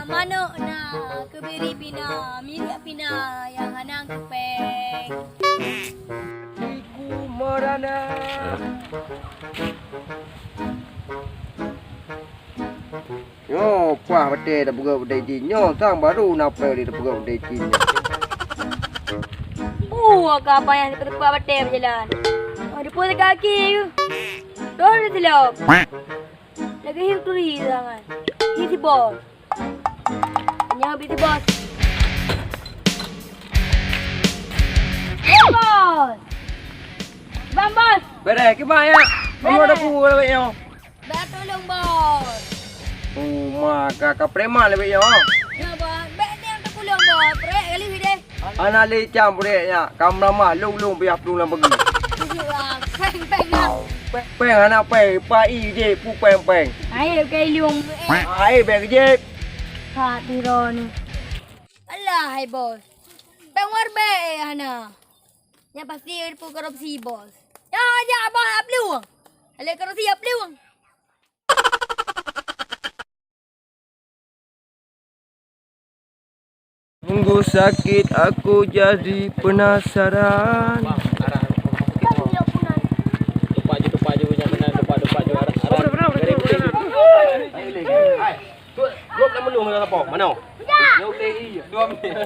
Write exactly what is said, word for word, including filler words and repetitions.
Manok na, keubiri pih na, miseue pih na, nyang hana kupéng. Iku merana. Nyoe puah batée tapeugöt batée jih, nyoe sang baru na peureulée tapeugöt batée jih nyoe. Uh, ka apa nyang teupeue batée beujalan. Oh, depan kaki. Terus silop. Lagèe hiu turi sangat. Hi si bos. Nyoe bi si bos. Hei, bos. Bang, bos. Bereh, kiban ya? Bereh. Kamu ada pukul lagi nyoe. Bèk tulông, bos. Oh, ma ka, ka preman lagi nyoe. Ya, bos. Bèk ni yang terpulung, bos. Proyek kali ni deh. Hana lé cam proyek nyan, ka meuramah lôn-lôn payah plueng lam pagi. Peng, peng, nah. Peng, peng hana peng, pai jép, pu peng, peng. Hai, bukan ilung. Hai, bèk jép. Ka tiro ni. Alah, hai bos. Peng war bèk, eh, hana. Nyan pasti pu korupsi, bos. Ya, ya, bos, plueng. Alé korupsi, ya, plueng. Sungguh sakit, aku jadi penasaran. Tupak je, tupak je, punya kena tupak, tupak je, arah, arah. Hai, tu, dua belas menu mana apa? Mana? Dua menit.